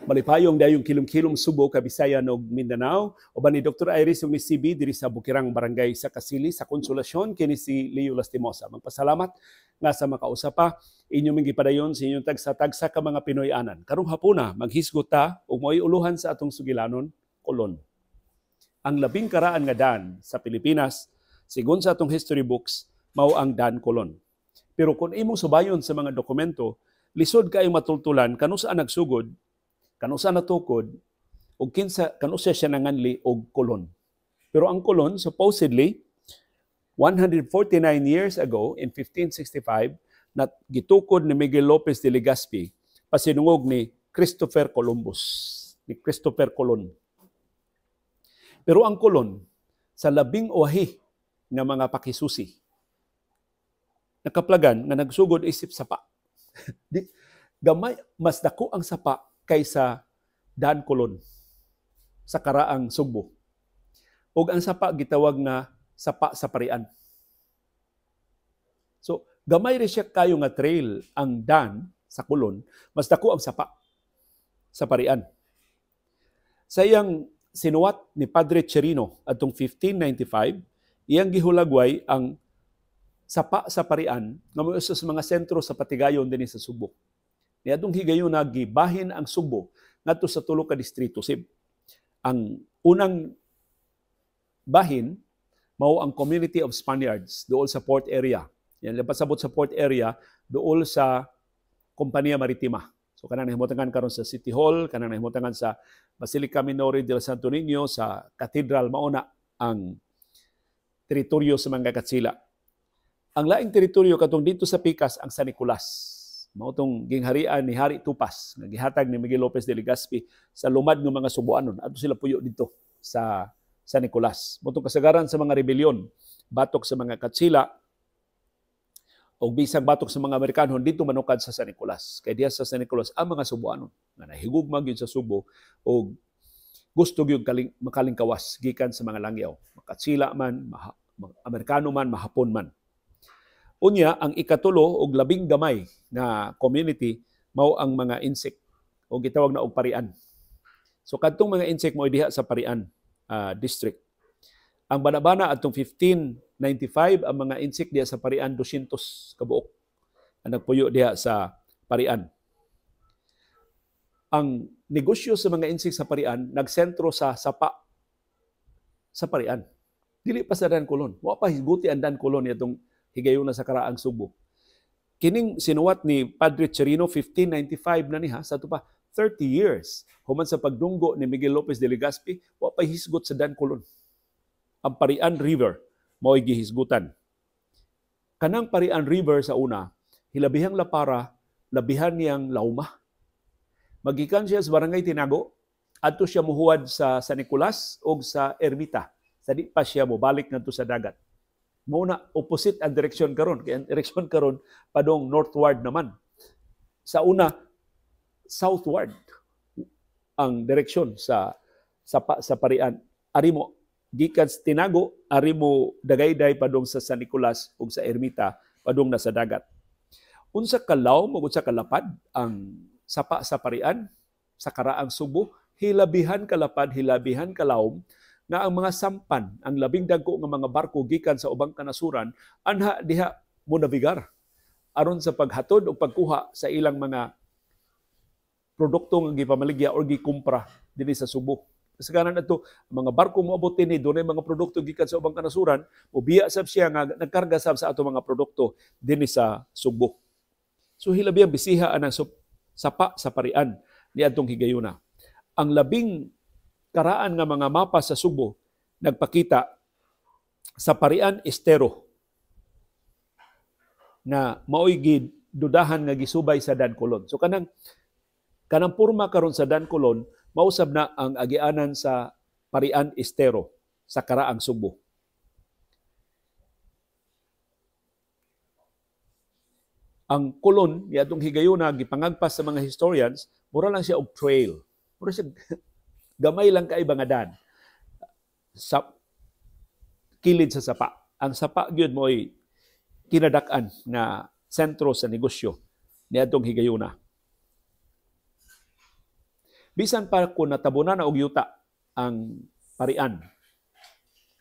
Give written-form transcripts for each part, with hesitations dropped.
Malipayong dayong kilom-kilom Subo, Kabisayan ug Mindanao. Uban ni Dr. Iris ug ni CB diri sa Bukirang Barangay sa Kasili sa Konsolasyon, kini si Leo Lastimosa. Magpasalamat nga sa makausa pa inyong ming gipadayon sa inyong tagsa-tagsa ka mga Pinoy-anan. Karong hapuna maghisgot ta ug mo'y uluhan sa atong sugilanon, Kolon. Ang labing karaan nga dan sa Pilipinas, sigon sa atong history books, mao ang Dan Colon. Pero kung imong subayon sa mga dokumento, lisod kaayo matultulan kanusa nagsugod, kanusa natukod, ug kinsa kanusa siya nanganli og Colon. Pero ang Colon, supposedly 149 years ago in 1565 na gitukod ni Miguel Lopez de Legazpi pasinungog ni Christopher Columbus, ni Christopher Colon. Pero ang Colon sa labing uwahi nga mga pakisusi nakaplagan nga nagsugod isip sapa. Di, gamay mas dako ang sapa kaysa Dan Colon sa karaang Sugbo. Ug ang sapa gitawag nga Sapa sa Parian. So, gamay rin siya kayo nga trail ang Dan sa Colon, mas dako ang sapa sa Parian. Sa iyang sinuwat ni Padre Chirino atong 1595, iyang gihulagway ang Sapa sa Parian nga mo sa mga sentro sa patigayon dinhi sa Subo. Niadtong higayuna gibahin ang Subo ngadto sa tulo ka distrito sib. Ang unang bahin mao ang community of Spaniards duol sa port area. Yan pasabot sa port area duol sa Kompanya Maritima. So kanang nahimutangan karon sa City Hall, kanang nahimutangan sa Basilica Minore del Santo Niño, sa Cathedral, mao na ang teritoryo sa mga Katsila. Ang laing teritoryo katong dito sa Pikas ang San Nicolas. Mao tong gingharian ni Hari Tupas nga gihatag ni Miguel Lopez de Legazpi sa lumad ng mga Subuanon. Adto sila puyo dito sa San Nicolas. Mao tong kasagaran sa mga rebelyon batok sa mga Katsila o bisag batok sa mga Amerikano dito manukad sa San Nicolas. Kay diha sa San Nicolas ang mga Subuanon nga nahigugma gyud sa Subo o gusto gyud makalingkawas gikan sa mga langyaw. Makatsila man, Amerikano man, Mahapon man. Unya, ang ikatulo og labing gamay na community mao ang mga insect o gitawag na og Parian. So kadtong mga insect mo diha sa Parian district. Ang banabana atong 1595, ang mga insect diha sa Parian 200 kabuok ang nagpuyo diha sa Parian. Ang negosyo sa mga insect sa Parian nagsentro sa Sapa sa Parian. Dili pa sa Dan Colon. Wa pa hisguti ang Dan Colon niadtong higayuna sa karaang Subo. Kining sinuwat ni Padre Chirino 1595 na niya, sa ato pa 30 years human sa pagdunggo ni Miguel Lopez de Legazpi, wa pa hisgot sa Dan Colon. Ang Parian River mao'y gihisgutan. Kanang Parian River sa una, hilabihang lapara, labihan niyang lauma. Magikan siya sa Barangay Tinago, adto siya muhuwad sa San Nicolas o sa Ermita. Sa di pa siya mobalik ngadto sa dagat. Mao na opposite ang direksyon karon, kay ang direksyon karon padong northward naman. Sa una southward ang direksyon sa sa Parian. Ari mo gikan sa Tinago, ari mo dagayday padong sa San Nicolas ug sa Ermita padong na sa dagat. Unsa ka lawom ug unsa kalapad ang Sapa sa Parian sa karaang Subo, hilabihan kalapad, hilabihan kalawom nga ang mga sampan, ang labing dagko nga mga barko gikan sa ubang kanasuran, anha diha mo nabigar aron sa paghatod o pagkuha sa ilang mga produkto nga gipamaligya or gikumpra dinhi sa Subo. Kasagaran adto mga barko moabot dinhi, dunay mga produkto gikan sa ubang kanasuran, mobiya sab siya nga nagkarga sab sa ato mga produkto dinhi sa Subo. So hilabi ang bisiha anang Sapa sa Parian niadtong higayuna. Ang labing karaan nga mga mapa sa Subo nagpakita sa Parian Estero na maoy gidudahan nga gisubay sa Dan Colon. So kanang porma karon sa Dan Colon mausab na ang agianan sa Parian Estero sa karaang Subo. Ang Colon niadtong higayuna gipangagpas sa mga historians, mura lang siya og trail. Mura siya gamay lang kay nga dan sa kilid sa sapa. Ang sapa gyud mo'y kinadak-an nga sentro sa negosyo niadtong higayuna. Bisan pa kung natabunan na og yuta ang parian.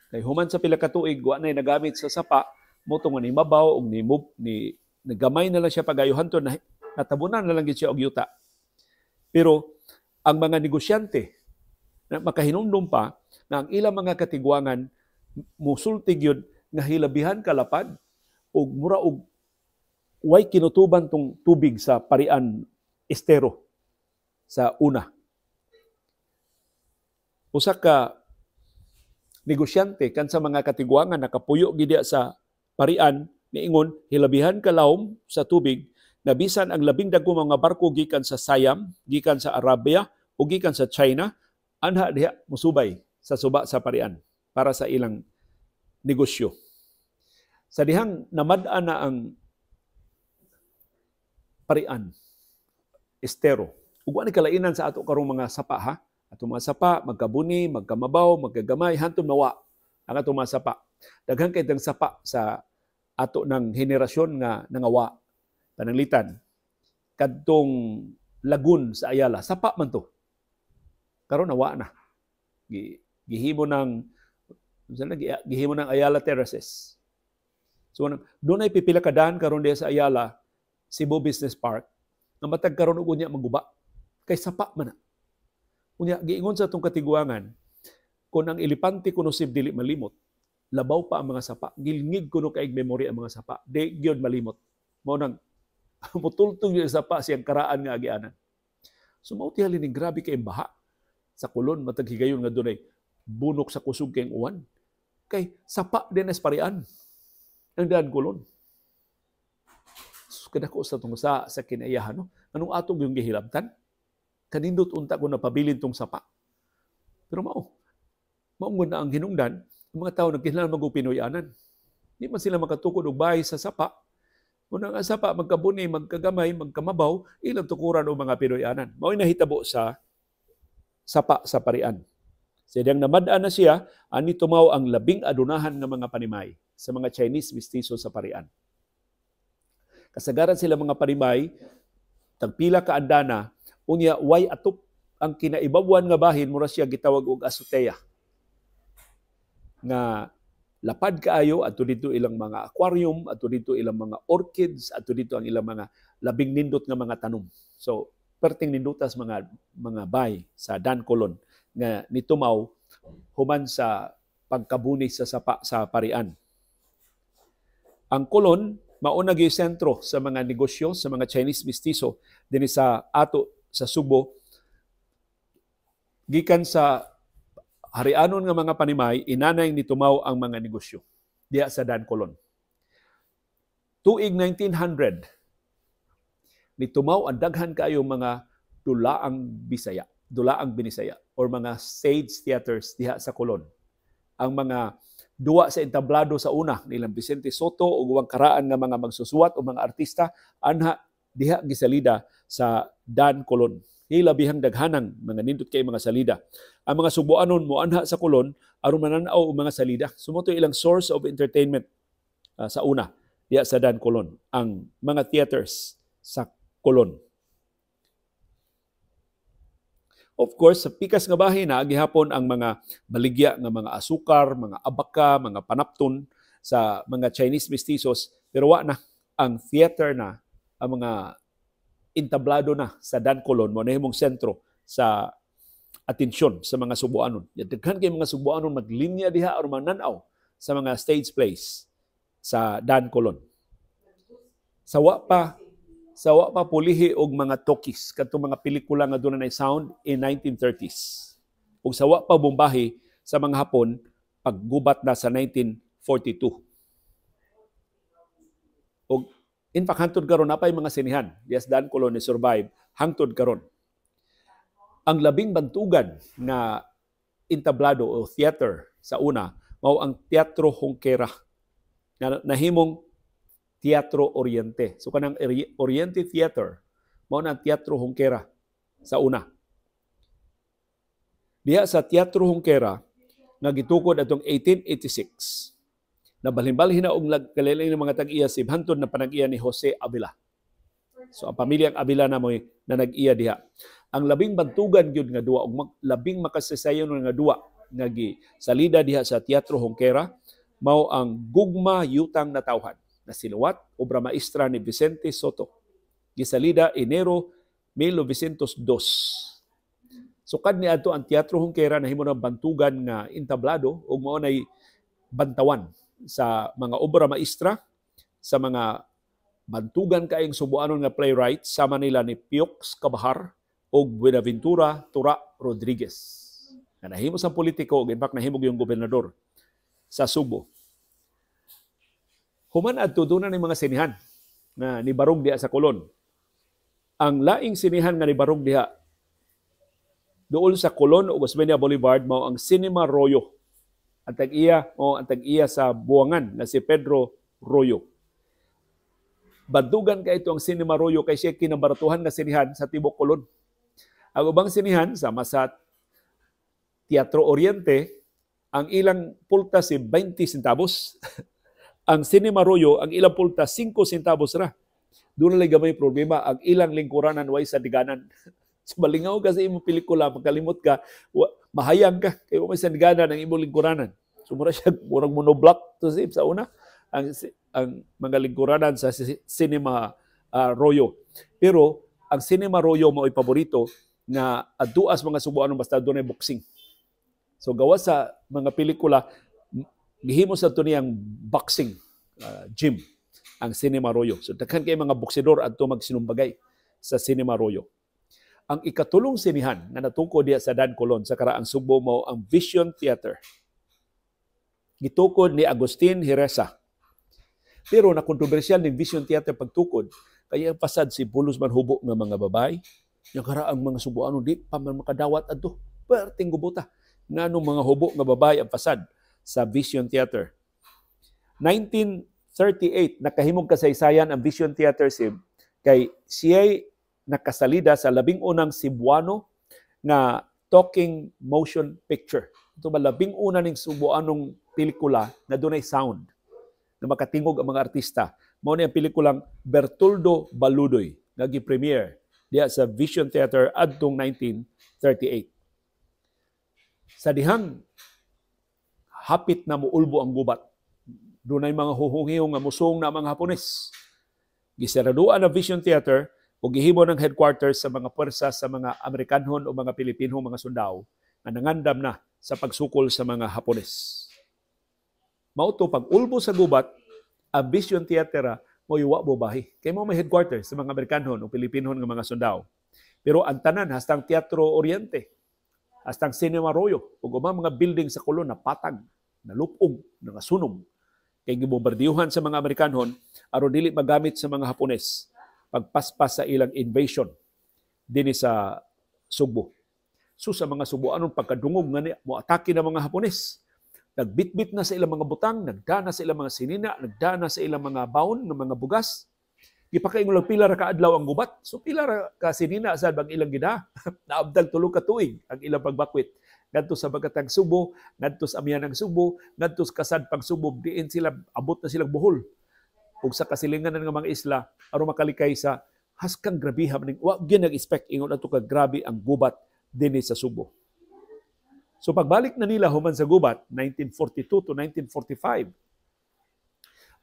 Kay human sa pila ka tuig, wa nay nagamit sa sapa, mao to nga ni mabaw og ni move ni nagamay na lang siya pagayo hanto na natabunan na lang gid siya og yuta. Pero ang mga negosyante na makahinumdum pa na ang ilang mga katigwangan musulti gyud nga hilabihan kalapad og mura og way kinutuban tong tubig sa parian estero sa una. Usa ka negosyante kan sa mga katigwangan nakapuyo gid sa parian niingon hilabihan kalawom sa tubig na bisan ang labing dagko mga barko gikan sa Siam, gikan sa Arabia o gikan sa China anha diha musubay sa suba sa parian para sa ilang negosyo. Sa dihang namad-an na ang parian estero. Ug wa ni kalainan sa ato karong mga sapa ha. Atong mga sapa magkabuni, magkamabaw, magkagamay, hantong nawa ang atong mga sapa. Daghan kay tang sapa sa ato ng henerasyon nga nangawa. Pananglitan kadtong lagun sa Ayala, sapa man to. Karon nawa na. Gihimo ng gihimo ng Ayala Terraces. So dunay pipila ka daan karon diha sa Ayala Cebu Business Park nga matag karon og unya maguba kay sapa man na. Unya giingon sa atong katiguangan kon ang elepante kuno sib dili malimot, labaw pa ang mga sapa. Gilngig kuno kaig memory ang mga sapa. Di gyud malimot. Mao nang mutultong yung sapa siyang karaan nga agianan. So mao tihali ning grabe kay baha sa Kolon matag higayon nga dunay bunok sa kusog kayong uwan. Kay sapa din as parian ang daan Kolon. So, kadako sa tong sa kinaiyahan, no? Anong atong yung gihilabtan? Kanindot unta ko napabilin tong sapa. Pero mao na ang hinungdan, ang mga tao nagkinahanglan mag Pinoyanan. Di man sila makatukod og bahay sa sapa. Kung ang sapa magkabuni, magkagamay, magkamabaw, ilang tukuran og mga Pinoyanan. Mao'y nahitabo sa sapa sa parian. Sa diyang namad-an na siya, ani tumaw ang labing adunahan nga mga panimay sa mga Chinese mestizo sa parian. Kasagaran sila mga panimay, tagpila ka andana, unya way atop ang kinaibawan nga bahin mura siya gitawag og azotea. Nga lapad kaayo, adto didto ilang mga aquarium, adto didto ilang mga orchids, adto didto ang ilang mga labing nindot nga mga tanom. So, perting nindutas mga bay sa Dan Colon nga nitumaw human sa pagkabuni sa sapa sa parian. Ang Colon mao na gyud sentro sa mga negosyo sa mga Chinese mestizo dinhi sa ato sa Sugbo. Gikan sa harianon nga mga panimay, inanay nitumaw ang mga negosyo diha sa Dan Colon. Tuig 1900 nitumaw ang daghan kaayo mga dulaang Bisaya, dulaang Binisaya or mga stage theaters diha sa Colon. Ang mga duwa sa entablado sa una nilang Vicente Soto ug ubang karaan nga mga magsusuwat o mga artista anha diha gisalida sa Dan Colon. Hilabihang daghanang mga nindot kay mga salida. Ang mga Subuanon moanha sa Colon aron manan-aw og mga salida. So mao to ilang source of entertainment sa una diha sa Dan Colon, ang mga theaters sa Colon. Of course, sa pikas nga bahin na gihapon ang mga baligya nga mga asukar, mga abaka, mga panapton sa mga Chinese mestizos, pero wa na ang theater na, ang mga entablado na sa Dan Colon, mo nahimong sentro sa atensyon sa mga Subuanon. Daghan kay mga Subuanon maglinya diha aron mananaw sa mga stage plays sa Dan Colon. Sa wa pa pulihi og mga talkies kadtong mga pelikula nga dunay sound in 1930s. Ug sa wa pa bombahe sa mga Hapon paggubat na sa 1942. Og in fact hangtod karon napay mga sinihan diha sa Dan Colon ni survive hangtod karon. Ang labing bantugan na entablado o theater sa una mao ang Teatro Junquera na nahimong Teatro Oriente. So kanang Oriente Theater mao na ang Teatro Junquera sa una. Diha sa Teatro Junquera nga gitukod atong 1886. Nabalhin-balhin na og kalain ng mga tag-iya si hantod na panag-iya ni Jose Avila. So ang pamilyang Avila na mo'y na nag-iya diha. Ang labing bantugan gyud nga duwa ug labing makasaysayon nga duwa nga gisalida diha sa Teatro Junquera mao ang Gugma Yutang Natawhan na sinuwat, obra maestra ni Vicente Soto. Gisalida Enero 1902. Sukad ni adto, ang Teatro Junquera nahimo ng bantugan nga entablado ug mao nay bantawan sa mga obra maestra sa mga bantugan kaayong Subuanon nga playwright sama nila ni Piox Cabajar ug Buenaventura Tura Rodriguez, nga nahimo sa politiko ug in fact nahimo yung gobernador sa Subo. Human adto, duna ni mga sinihan nga nibarog diha sa Colon. Ang laing sinihan nga nibarog diha duol sa Colon ug Osmeña Boulevard mao ang Cinema Royo. Ang tag-iya o ang tag-iya sa buwangan na si Pedro Royo. Bantugan kay ito ang Cinema Royo kay siya kinabaratuhan nga sinihan sa tibok Colon. Ang ubang sinihan sama sa Teatro Oriente, ang ilang pulta si 20 centavos. Ang Cinema Royo, ang ilang pulta 5 centavos ra. Doon na gamay problema, ang ilang lingkuranan way sandiganan. So malingaw ka sa imong pelikula, magkalimot ka, mahayang ka, kay may sandiganan ang imong lingkuranan. So mura siya, murag monoblock to sa una, ang mga lingkuranan sa Cinema Royo. Pero ang Cinema Royo mao'y paborito nga aduas mga Subuanon basta dunay boxing. So gawas sa mga pelikula, gihimo sa to niyang boxing gym ang Cinema Royo. So daghan kay mga boksidor adto magsinumbagay sa Cinema Royo. Ang ikatulong sinihan nga natukod diha sa Dan Colon sa karaang Sugbo mao ang Vision Theater. Gitukod ni Agustin Hiresa. Pero na kontrobersyal ning Vision Theater pagtukod kaya ang pasad si pulos man hubo nga mga babae. Yung karaang mga Subuano di pa man makadawat adto. Perting gubuta. Nganong mga hubo nga babae ang pasad sa Vision Theater? 1938 nakahimog kasaysayan ang Vision Theater sib kay siya'y nakasalida sa labing unang Cebuano nga talking motion picture. Ito ba, labing una ning Subuanong pelikula na dunay sound na makatingog ang mga artista. Mao ni ang pelikulang Bertoldo Baludoy nga gi-premiere diha sa Vision Theater adtong 1938. Sa dihang hapit na muulbo ang gubat, dunay mga huhunghihong nga musong na mga Hapones. Gisaraduan ang Vision Theater o gihimo ng headquarters sa mga puwersa sa mga Amerikanhon o mga Pilipinhong mga sundao nga nangandam na sa pagsukol sa mga Hapones. Mao to, pag ulbo sa gubat, ang Vision Theater mo wa bobahi. Kay mao may headquarters sa mga Amerikanhon o Pilipinhon nga mga sundao. Pero ang tanan hastang Teatro Oriente, hastang Cinema Royo, ug ubang mga building sa Colon na patag, nalupog, nangasunog kay gibombardiyuhan sa mga Amerikanhon aron dili magamit sa mga Hapones pagpaspas sa ilang invasion dinhi sa Sugbo. So sa mga Subuanon, pagkadungog nga moatake na mga Hapones, nagbitbit na sa ilang mga butang, nagdana sa ilang mga sinina, nagdana sa ilang mga baon ng mga bugas. Gipakaingon lang pila ra ka adlaw ang gubat. So pila ra ka sinina sad bang ilang gida. Naabdag 3 ka tuig ang ilang pagbakwit ngadto sa Bagatang Subo, ngadto sa Amihanang Subo, ngadto sa Kasadpang Subo, diin sila abot na silang Bohol ug sa kasilinganan nga mga isla aron makalikay sa haskang grabiha maning wa gyud nag-expect ingon ato ka grabe ang gubat dinhi sa Subo. So pagbalik na nila human sa gubat 1942 to 1945,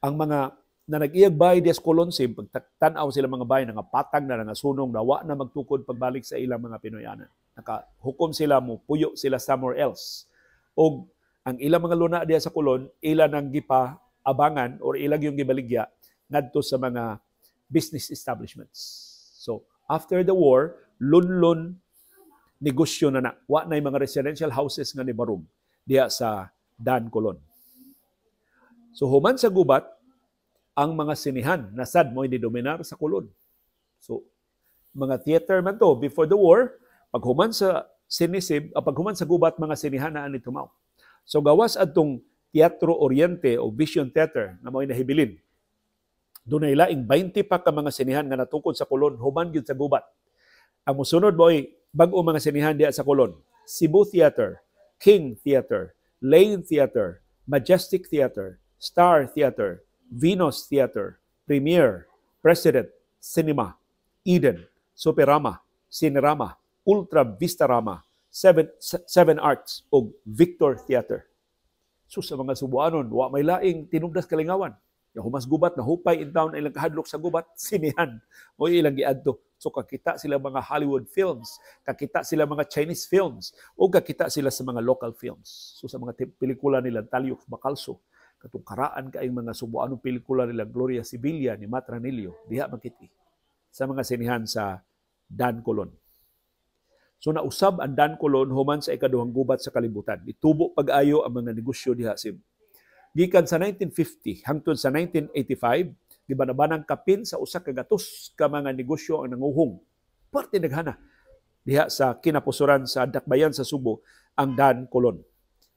ang mga na nag-iyag bay des Colon sim, pagtan-aw sila mga bay nga patag na, nga sunong na, wa na magtukod pagbalik sa ilang mga Pinoyanan. Nakahukom sila mo puyo sila somewhere else. Og ang ilang mga luna diya sa Colon, ila nang gipa abangan or ilang yung gibaligya ngadto sa mga business establishments. So after the war, lunlun negosyo na na. Wa na mga residential houses nga nibarog diha sa Dan Colon. So human sa gubat, ang mga sinihan na sad mo dominar sa Colon. So mga theater man to before the war, paghuman sa sinisib, paghuman sa gubat, mga sinihan na ani tumaw. So gawas adtong Teatro Oriente o Vision Theater na mo'y nahibilin, dunay laing 20 pa ka mga sinihan nga natukod sa Colon human gyud sa gubat. Ang mosunod mo'y bag-o mga sinihan diha sa Colon: Cebu Theater, King Theater, Lane Theater, Majestic Theater, Star Theater, Venus Theater, Premier, President, Cinema, Eden, Superama, Cinerama, Ultra Vistarama, Seven Arts ug Victor Theater. So sa mga Subuanon, wa may laing tinubdas kalingawan. Ya humas gubat, nahupay in town ilang kahadlok sa gubat, sinihan mo ilang giadto. So kakita sila mga Hollywood films, kakita sila mga Chinese films, o kakita sila sa mga local films. So sa mga pelikula nila Talyok Bakalso, katong karaan kaayong mga Subuanong pelikula nila Gloria Sevilla ni Matt Ranillo, diha makiti sa mga sinihan sa Dan Colon. So nausab ang Dan Colon human sa ikaduhang gubat sa kalibutan. Itubo pag-ayo ang mga negosyo diha sib. Gikan sa 1950 hangtod sa 1985, gibanabanang kapin sa 100 ka mga negosyo ang nanguhong. Parte naghana diha sa kinapusoran sa dakbayan sa Subo ang Dan Colon.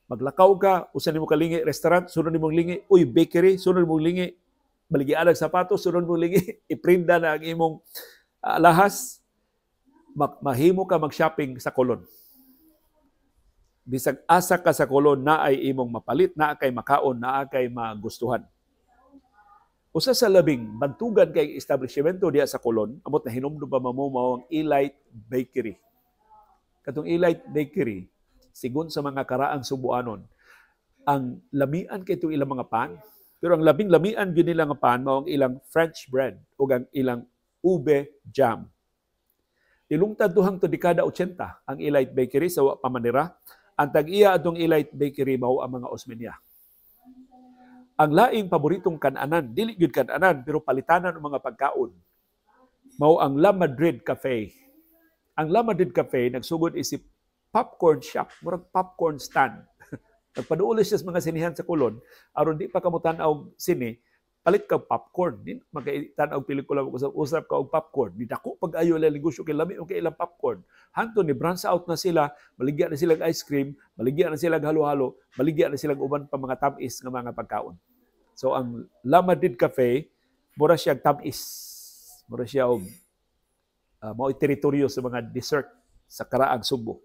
Maglakaw ka, usa nimo kalingi restaurant, sunod nimong lingi, uy, bakery, sunod nimong lingi, baligya og sapatos, sunod nimong lingi, iprinda na ang imong alahas, mahimo ka mag-shopping sa Colon. Bisag asa ka sa Colon, naay imong mapalit, naa kay makaon, naa kay magustuhan. Usa sa labing bantugan kay establishmento diha sa Colon, amot na hinumdum pa mamo, mao ang Elite Bakery. Katong Elite Bakery, sigon sa mga karaang Subuanon, ang lamian kay itong ilang mga pan, pero ang labing lamian gyud nila nga pan mao ang ilang French bread ug ang ilang ube jam. Nilungtad duhang to dekada 80 ang Elite Bakery sa wa pa manira. Ang tag-iya atong Elite Bakery mao ang mga Osmeña. Ang laing paboritong kananan, dili gyud kananan pero palitanan og mga pagkaon, mao ang La Madrid Cafe. Ang La Madrid Cafe nagsugod isip popcorn shop, murag popcorn stand. Nagpaduol siya sa mga sinihan sa Colon, aron di pa kamo tan-aw sine, palit ka popcorn. Di magkaitan-aw pelikula, usap ka og popcorn. Di dako pag-ayo ilang negosyo kay lami og kay ilang popcorn. Hangtod ni branch out na sila, maligya na sila ice cream, maligya na sila halo-halo, maligya na sila uban pa mga tam-is nga mga pagkaon. So ang La Madrid Cafe, mura siya tam-is. Mura siya og mao'y teritoryo sa mga dessert sa karaang Subo.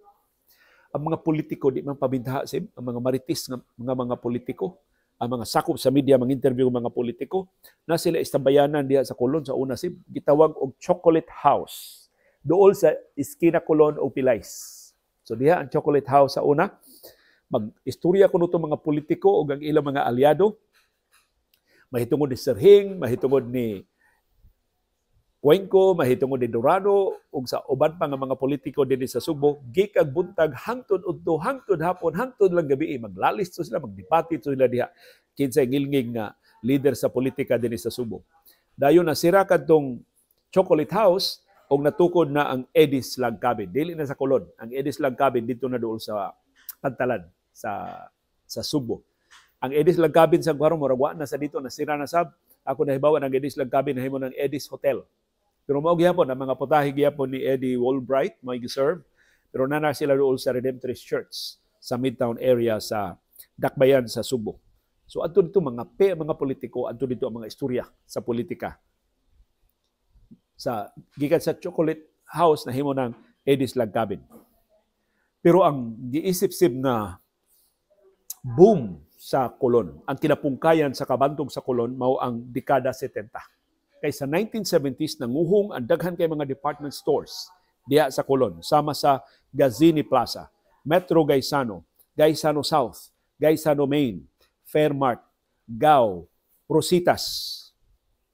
Ang mga politiko di man pabintaha sib, ang mga marites nga mga politiko, ang mga sakop sa media mga interview ng mga politiko, na sila istambayanan diha sa Colon sa una sib, gitawag og Chocolate House. Duol sa iskina Colon o Pilays. So diha ang Chocolate House sa una. Mag-istorya kuno to mga politiko ug ang ilang mga aliado. Mahitungod ni Sir Hing, mahitungod ni Cuenco, mahitungod ni Dorado, ug sa uban pa nga mga politiko dinhi sa Subo, gikag buntag hangtod udto, hangtod hapon, hangtod lang gabi, maglalis to sila, magdebate to sila diha kinsay ngilngig nga leader sa politika dinhi sa Subo. Dayon nasira kadtong Chocolate House og natukod na ang Eddie's Log Cabin. Dili na sa Colon. Ang Eddie's Log Cabin dito na duol sa Pantalan sa Subo. Ang Eddie's Log Cabin sa Guaro murag wa na sa dito, nasira na sab. Ako nahibawan ang Eddie's Log Cabin nahimo ng Eddie's Hotel. Pero mao gihapon ang mga putahe gihapon ni Eddie Walbright may giserve, pero nana sila dool sa Redemptorist Church sa Midtown area sa Dakbayan sa Subo. So adto dito mga mga politiko, adto dito ang mga istorya sa politika. Sa gikan sa Chocolate House nahimo ng Eddie's Log Cabin. Pero ang giisip-sib na boom sa Colon, ang kinapungkayan sa kabantog sa Colon mao ang dekada 70. Kay sa 1970s nanguhong ang daghan kay mga department stores diha sa Colon, sama sa Gazini Plaza, Metro Gaisano, Gaisano South, Gaisano Main, Fairmart, Gao, Rositas,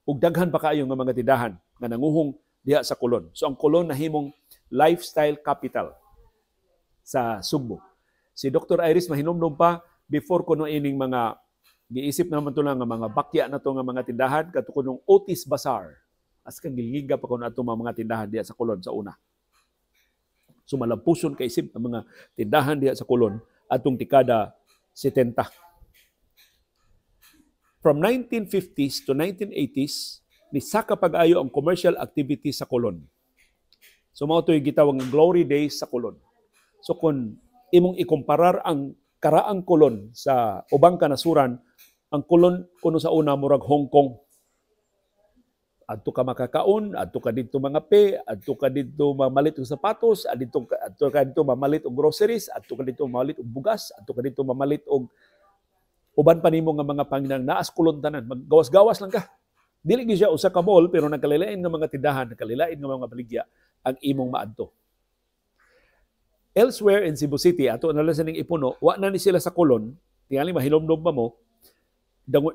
ug daghan pa kaayo nga mga tindahan nga nanguhong diha sa Colon. So ang Colon nahimong lifestyle capital sa Sugbo. Si Dr. Iris mahinumdum pa before kuno ining mga giisip naman to lang nga mga bakya na to nga mga tindahan kadto kunong Otis Bazaar. As kang gilngiga pa kuno ato mga tindahan diha sa Colon sa una. So malampuson kay isip ang mga tindahan diha sa Colon atong dekada 70. From 1950s to 1980s, nisaka pag-ayo ang commercial activity sa Colon. So mao to'y gitawag nga glory days sa Colon. So kung imong ikumparar ang karaang Colon sa ubang kanasuran, ang Colon kuno sa una murag Hong Kong. Adto ka makakaon, adto ka didto mga pe, adto ka didto mamalit og sapatos, adto ka didto mamalit og groceries, adto ka didto mamalit og bugas, adto ka didto mamalit og uban pa nimo nga mga panginang naas Colon tanan, maggawas-gawas lang ka. Dili gyud siya usa ka mall pero nagkalilain nga mga tindahan, nagkalilain nga mga baligya ang imong maadto. Elsewhere in Cebu City, ato na lang sa ning ipuno, wa na ni sila sa Colon, tingali mahinumdom ba mo,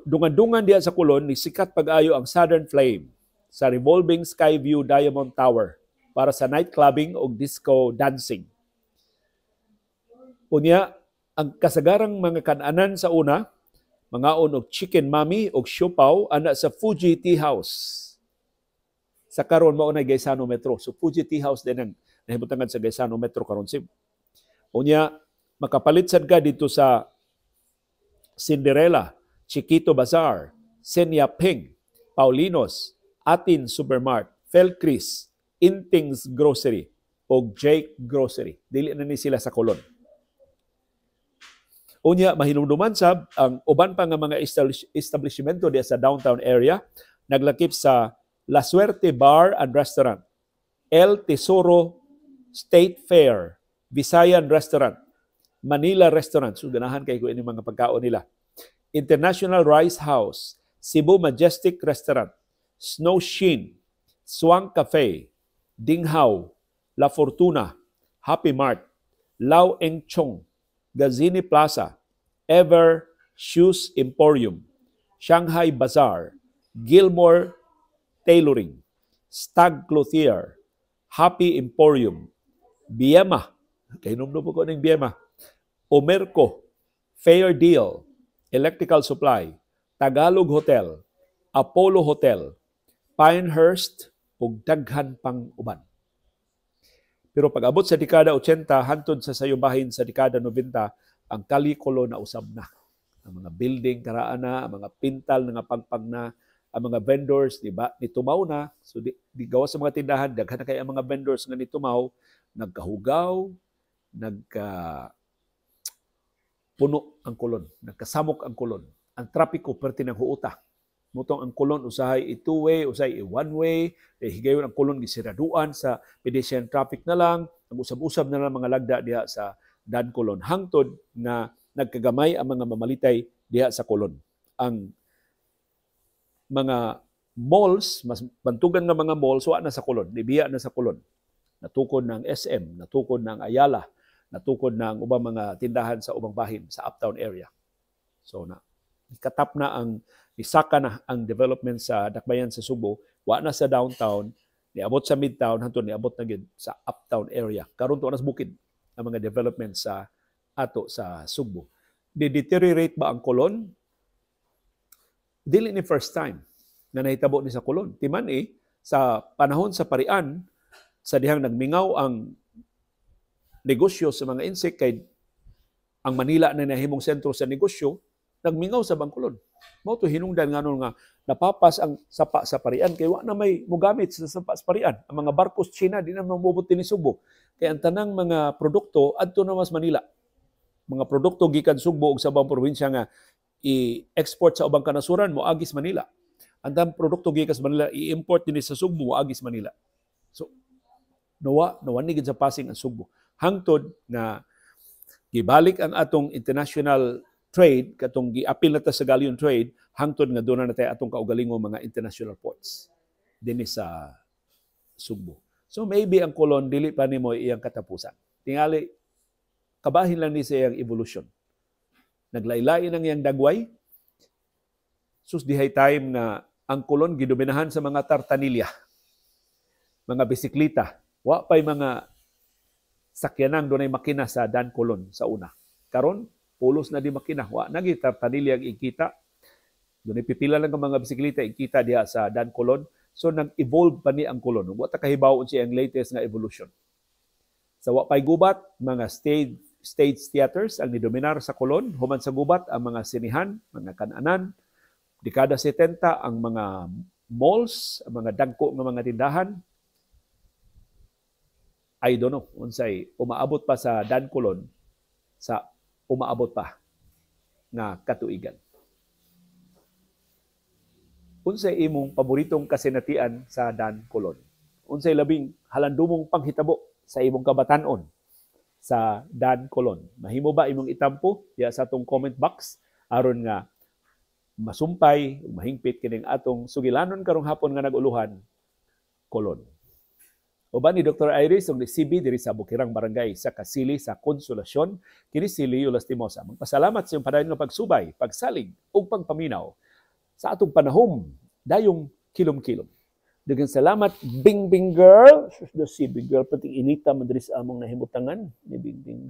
dungan-dungan diya sa Colon, ni sikat pag-ayo ang Southern Flame sa revolving Skyview Diamond Tower para sa night clubbing o disco dancing. Unya, ang kasagarang mga kananan sa una, mangaon og chicken mami og siopaw ana sa Fuji Tea House. Sa karon mao na Gaisano Metro. So Fuji Tea House din ang nahimutangan sa Gaisano Metro karon sib. Unya, makapalit sad ka dito sa Cinderella, Chiquito Bazaar, Senya Ping, Paulinos, Atin Supermart, Felcris, Intings Grocery, o Jake Grocery. Dili na ni sila sa Colon. Unya, mahinumduman sab ang uban pa nga mga establishmento diya sa downtown area, naglakip sa La Suerte Bar and Restaurant, El Tesoro State Fair, Visayan Restaurant, Manila Restaurant. So ganahan kay ko ini mga pagkaon nila. International Rice House, Cebu Majestic Restaurant, Snow Sheen, Swank Cafe, Dinghao, La Fortuna, Happy Mart, Lau Eng Chong, Gazini Plaza, Ever Shoes Emporium, Shanghai Bazaar, Gilmore Tailoring, Stag Clothier, Happy Emporium, Biema, kay numno ko ning Biema, Omerco, Fair Deal, Electrical Supply, Tagalog Hotel, Apollo Hotel, Pinehurst, ug daghan pang uban. Pero pag-abot sa dekada 80 hantod sa sayubahin sa dekada 90, ang Kalye Colon na usab na. Ang mga building karaan na, ang mga pintal nga pagpag na, ang mga vendors di ba nitumaw na. So di gawas sa mga tindahan, daghan na kay ang mga vendors nga nitumaw, nagkahugaw, nagka puno ang Colon, nagkasamok ang Colon. Ang trapiko perti ng huuta. Mutong ang Colon usahay i two-way, usahay i one-way, eh, higayon ang Colon gisiraduan sa pedestrian traffic na lang, ang usab-usab na lang mga lagda diha sa Dan Colon. Hangtod nga nagkagamay ang mga mamalitay diha sa Colon. Ang mga malls, mas bantugan nga mga malls, wa na sa Colon, nibiya na sa Colon. Natukod ng SM, natukod ng Ayala, natukod ng ubang mga tindahan sa ubang bahin sa uptown area. So na katap na ang isaka na ang development sa dakbayan sa Subo, wa na sa downtown, niabot sa midtown, hantod niabot na gyud sa uptown area. Karon tuwa na sa bukid ang mga development sa ato sa Sugbo. Di-deteriorate ba ang Colon? Dili ni first time na nahitabo ni sa Colon. Timan eh, sa panahon sa parian, sa dihang nagmingaw ang negosyo sa mga insect kay ang Manila na nahimong sentro sa negosyo, nagmingaw sa Bangkolon. Mao to hinungdan ngano nga napapas ang sapa sa parian kay wa na may mogamit sa sapa sa parian. Ang mga barkos China di na mamubot dinhi Sugbo. Kay ang tanang mga produkto adto na mas Manila. Mga produkto gikan Sugbo ug sa ubang probinsya nga i-export sa ubang kanasuran moagis Manila. Ang tanang produkto gikan sa Manila i-import dinhi sa Sugbo moagis Manila. So nawa nawa ni gid sa passing ang Sugbo. Hangtod nga gibalik ang atong international trade katong giapil na ta sa galleon trade hangtod nga doon na tay atong kaugalingong mga international ports dinhi sa Sugbo. So maybe ang Colon dili pa nimo iyang katapusan. Tingali kabahin lang ni sa iyang evolution. Naglaylain ang iyang dagway. Sus dihay time nga ang Colon gidominahan sa mga tartanilya, mga bisikleta. Wa pay mga sakyanang dunay makina sa Dan Colon sa una. Karon pulos na di makina, wa na gyud tartanilya ang ikita. Dunay pipila lang ang mga bisikleta ikita diha sa Dan Colon. So nag-evolve pa ni ang Colon. Wa ta kahibaw unsa ang latest nga evolution. Sa wa pay gubat, mga stage theaters ang nidominar sa Colon. Human sa gubat ang mga sinihan, mga kananan. Dekada 70 ang mga malls, ang mga dagko nga mga tindahan. I don't know unsay umaabot pa sa Dan Colon sa umaabot pa nga katuigan. Unsay imong paboritong kasinatian sa Dan Colon? Unsay labing halandumong panghitabo sa imong kabatan-on sa Dan Colon? Mahimo ba imong itampo diya sa atong comment box aron nga masumpay ug mahingpit kining atong sugilanon karong hapon nga nag-uluhan, Colon. Uban ni Dr. Iris ug ni CB diri sa Bukirang Barangay sa Kasili sa Konsolasyon, kini si Leo Lastimosa. Magpasalamat sa iyong padayon nga pagsubay, pagsalig ug pagpaminaw sa atong panahom dayong kilom-kilom. Daghang salamat, Bing Bing Girl. Sus, the CB Girl, pati inita man diri sa among nahimutangan ni Bing Bing Girl.